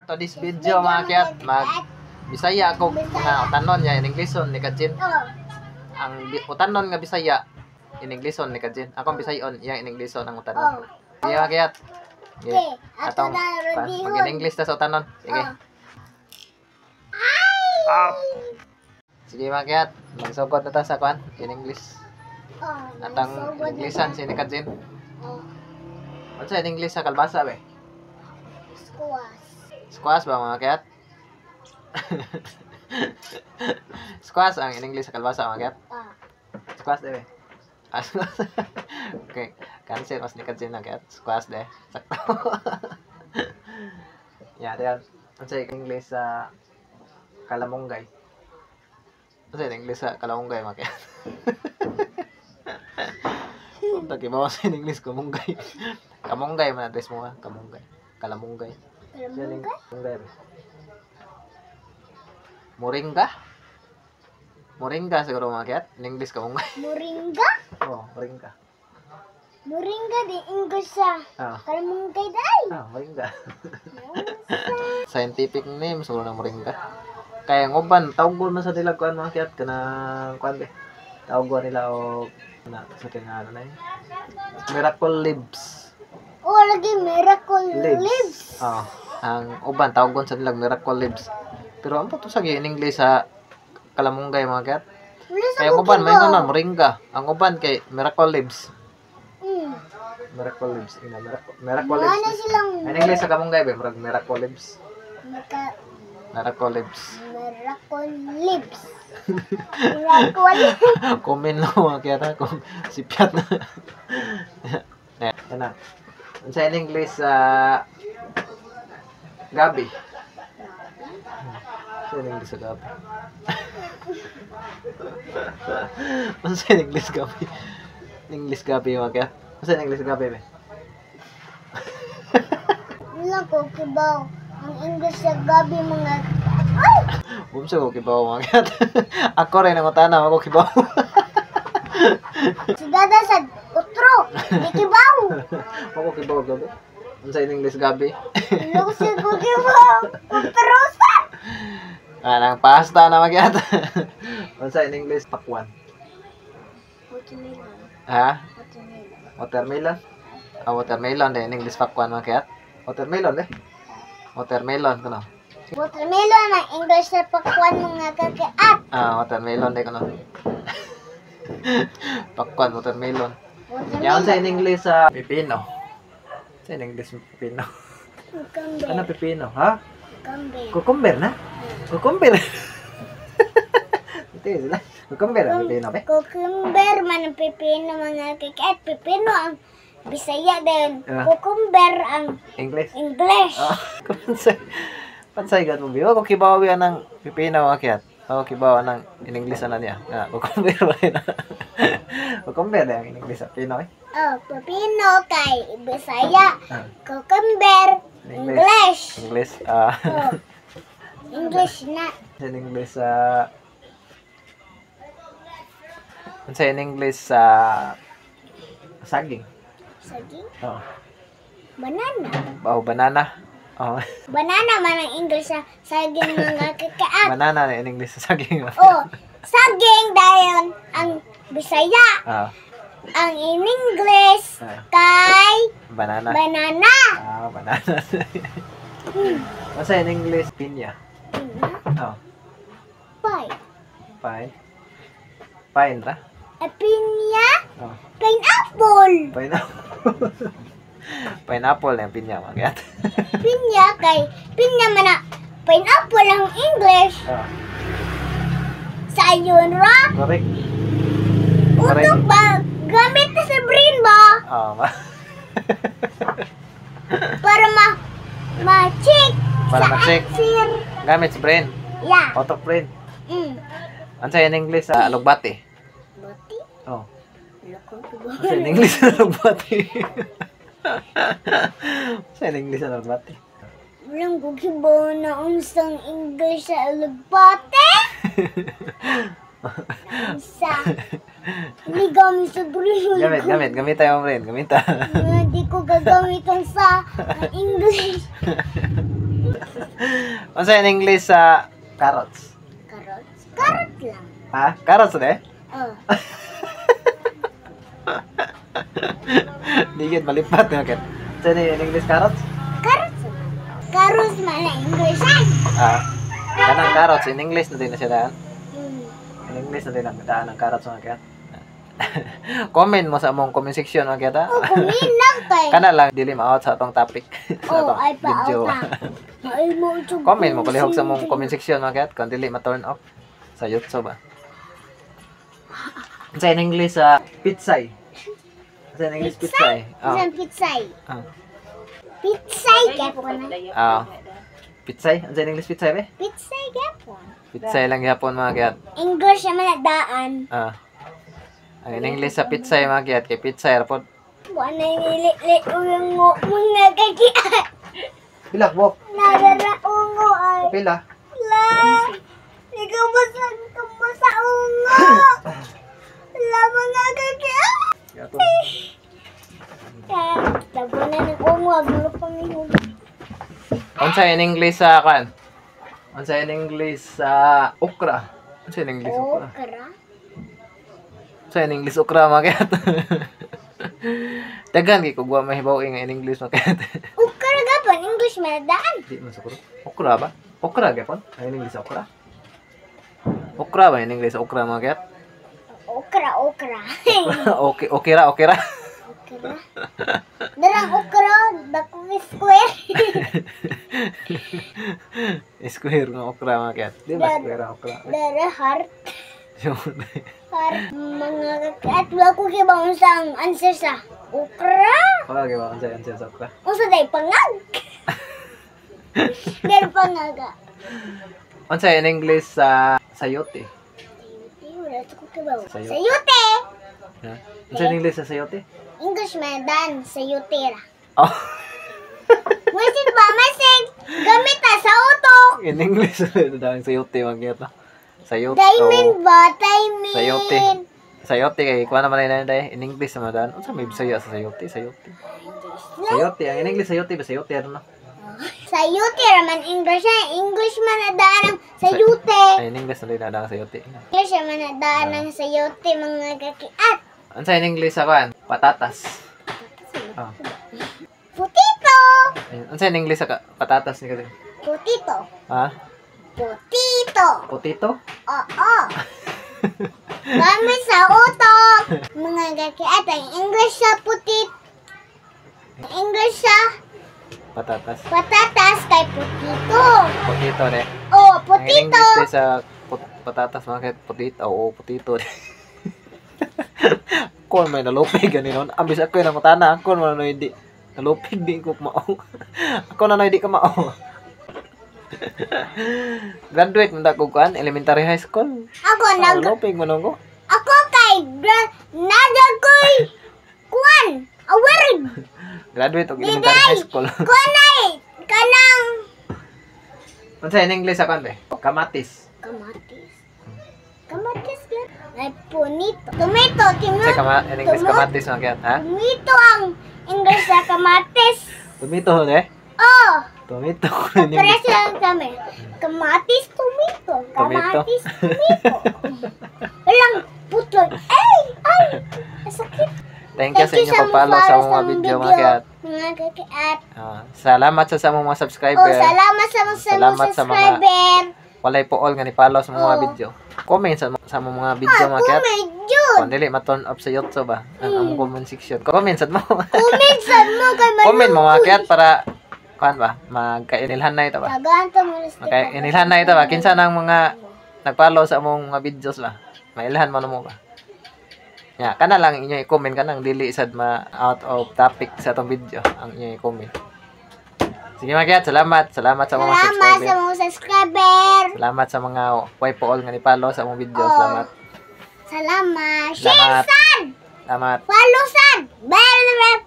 To this video, mga kiyat, mag Bisaya ako nga utanon niya in Englisson ni Kajin. Oh, Ang utanon nga Bisaya in Englisson ni Kajin. Akong Bisayon, iyang in Englisson ang utanon. Oh. Sige, mga kiyat. Sige. Okay, ato Atong na mag rodihon. in English ta sa utanon. Sige. Oh. Up. Sige, mga kiyat, magsugod na ta sa kwan in English. Oh, Atang nagsugod na Englishan ta. si ni Kajin. Oh, Unsa in English sa kalbasa be? Squash. Squash ba, mga kiyat? Squash ang in English sa kalbasa, mga kiyat? Ah, Squash de. Ah, squash. Okay. Cancel mas ni Kajin na kiyat. Squash de. Sakto. Yeah, dayon. Unsa in English sa kalamunggay? Unsa in English sa kalamunggay, mga kiyat? Punta kibaw sa in English kamunggay. Kamunggay man address mo ha, kamunggay. Kalamunggay. Kalamunggay? Kamunggay ba? Moringa? Moringa siguro, mga kiyat. In English kamunggay. Moringa? Oh, moringa. Moringa di English sa Ah. kalamunggay day. Ah, moringa. Scientific name siguro ng moringa. Kaya ang uban tawgon man sa nila kuan, mga kiyat, kanang kuan be. Tawgon nila og na sa tingalan na yun. Miracle leaves. Oh, lagi miracle Leaves. leaves. Oh, ang uban tawgon sa nila miracle leaves. Pero ang pato sa in English sa kalamunggay, mga kiyat? Wala sa Kaya ang uban may kibaw. na moringa. Ang uban kay miracle leaves. Miracle leaves. Ina miracle Wala leaves. silang In English sa kamunggay be murag miracle leaves. Maka, Miracle leaves. Miracle leaves. Miracle. Comment lang, mga kiyat, ha, kung sipyat na. Yan na. Sa in English sa gabi? Sa in English sa gabi? Unsa in English gabi? English gabi, mga kiyat? Unsa in English gabi be? Wala ko kibaw. Ang English sa gabi, mga ay! Unsa ko kibaw, mga kiyat? Ako rin ang utana, ako kibaw. Si Dada sa utro. Di kibaw. Ako kibaw gabi. Unsa in English gabi? Wala ko siya ko kibaw. Utro sa. Ah, nang pasta na magyat. Unsa in English pakwan? Watermelon. Ha? Watermelon. Watermelon? Ah, watermelon din in English pakwan, mga kiyat. Watermelon eh. Watermelon kuno. Watermelon ang English sa pakwan, mga kakiat. Ah, watermelon din kuno. Pakwan, watermelon. Watermelon. Yan sa in English sa pipino? Sa in English pipino? Cucumber. Ano pipino, ha? Cucumber. Cucumber na? Cucumber. Ito sila. Cucumber ang pipino be. Cucumber man ang pipino, mga kakiat. Pipino ang Bisaya din. Ah. Cucumber ang English. English. Ah, pansay. Pansay gad mo biwa kung kibaw yan ng pipino, mga kiyat. Ako kibaw ng in English ana niya. Ah, cucumber ba yun? Cucumber ang in English sa pipino eh. Oh, pipino kay Bisaya. Ah, Cucumber English. English. English. Ah, Oh. English na. In English sa Unsa in English sa saging? Saging. Oh. Banana. Oh, banana. Oh, Banana man ang English sa saging, mga kakaat. Banana na in English sa saging. Oh, saging dayon ang Bisaya. Ah, Ang in English Ah. kay banana. banana. Ah, banana. Unsa in English pinya? Pinya, Oh, pine. Pine. Pine ra? A pinya, Oh, pineapple. Pineapple. Pineapple na yung pinya, mga kiyat. Pinya kay pinya man na pineapple ang English. Oh, Sa ayon ra. Correct. Utok ba? Gamit na sa brain ba? Oh, ma Para ma ma-check Para sa ma-check. answer. Gamit sa brain. Yeah. Auto brain. Unsa in English sa alugbati? Bati? Oh. Wala ko kibaw. Unsa in English sa alugbati? Unsa in English sa alugbati? Walang ko kibaw na unsang English sa alugbate. Unsa? Hindi gamit sa brain. Gamit, gamit. Gamit tayo ang brain. Gamit ta. Hindi ko gagamitan sa ang English. Unsa in English sa carrots? Carrots. Carrot lang. Ha? Carrots de? Oh. Di gyud malipat nga ket. Unsa ni in English carrots? Carrots man. Carrots man na English ay. Ah. Kanang carrots in English na din na siya daan. In English na din ang daan ang carrots mga ket. Comment mo sa among comment section mga ket. Oh, kuminang kay. Kana lang dili ma-out sa atong topic. Sa Oh, atong ay pa video. out. Ay mo ito. Comment mo palihog sa among comment section mga ket kung dili ma-turn off sa YouTube ba. Unsa in English sa pitsay? Unsa in English pitsay? Oh. Isang pitsay. Ah. Pitsay gapon. Ah. Pitsay? Unsa in English pitsay be? Pitsay gapon. Pitsay lang gihapon mga ket. English naman na daan. Ah. Ang in English sa pitsay mga ket kay pitsay ra pod. Wa na nilili ungo mga kakiat. Pila bok? Narara ungo ay. Pila? La. Ikaw ba sa sa ungo? La mga kakiat. Yato. Tabo na ng ungo aglo pang ihog. Unsa in English sa kan? Unsa in English sa okra? Unsa in English okra? Okra. Unsa in English okra mga ket? Daghan kay kog wa mahibaw nga in English mga ket. Okra gapon English man daan. Di man siguro. Okra ba? Okra gyapon? Ang in English okra? Okra ba in English okra mga ket? Okra, okra. Okay, okay ra, okay ra. Okra. Darang okra, dako square. Square nga okra mga ket. Di ba square ang okra? Dara heart. Heart mga kakiat. Wala ko kibaw unsa ang answer sa okra. Wala gyud ba unsa answer sa okra? Unsa day pangag? Dara pangag. Unsa in English sa sayote? Sayote, wala ko kibaw. Sayote. Sayote. Ha? Unsa in English sa sayote? English man dan sayote ra. Oh, Masig ba masig? Gamit ta sa utok. in English dahil sayote mga ket. Sayote. Diamond ba? Diamond. Sayote. Sayote kay kuha naman na dai in English naman daan. Unsa may Bisaya sa sayote? Sayote. Sayote ang in English sayote ba sayote ano na? Sayote raman English eh. English man na daan ang sayote. Ay, in English na din ang sayote. English man na daan ang sayote mga kakiat. Unsa in English sa kuan? Patatas. Ah. Putito. Ayun. Unsa in English sa patatas ni kasi? Putito. Ha? Putito. Potato? Oo. Gamit sa utok. Mga kakiat ang English sa putit. English sa Patatas. patatas kay putito. Potato ne. Oh, Ang in putito. English day sa patatas mga kahit potato. Oo, potato. Ako may nalupig gani noon. Ambis ako yung nangutana. Ako man na hindi. Nalupig din ko mao. Ako na hindi ka mao. Graduate man ko kuan elementary high school. Ako nag Nalupig man ako. ako kay nagakoy kuan award Graduate og elementary high school. kuan ay kanang Unsa in English sa kuan be? Kamatis. kamatis. Kamatis gyud. Ay punito. Tomato, Unsa tomato. kama in English kamatis mga kayat, ha? Tomato ang English sa kamatis. Tomato ne? Oh, Tomato in English. pareho lang kami. Kamatis, tomato. Tomato. Kamatis, tomato. Walang putol. Ay, ay, sakit. Thank you sa inyo pag-follow sa mga video mga kayat. Mga kakiat. Ah, salamat sa mga Oh, subscriber. salamat sa mga Salamat sa mga subscriber. Walay po all nga ni follow sa mga Oh. video. Comment sa mga video mga kayat. Comment yun. Kung dili ma-turn off sa YouTube ba ang among comment section. Comment sad mo. Comment sad mo kay Manukoy. Comment mo mga kayat para kuan ba magkainilhan na ito ba. Tagaan to mo na Magkainilhan na ito ba kinsa nang mga nag-follow sa among mga videos ba. Mailhan mo na mo ba. Ya, kana lang inyo i-comment kanang dili sad ma out of topic sa atong video ang inyo i-comment. Sige mga kayat, salamat. Salamat sa mga Salamat subscriber. sa mga subscriber. Salamat sa mga way po all nga ni follow sa among video. Oh. Salamat. Salamat. Share Salamat. sad. Salamat. Follow sad. Bell bell.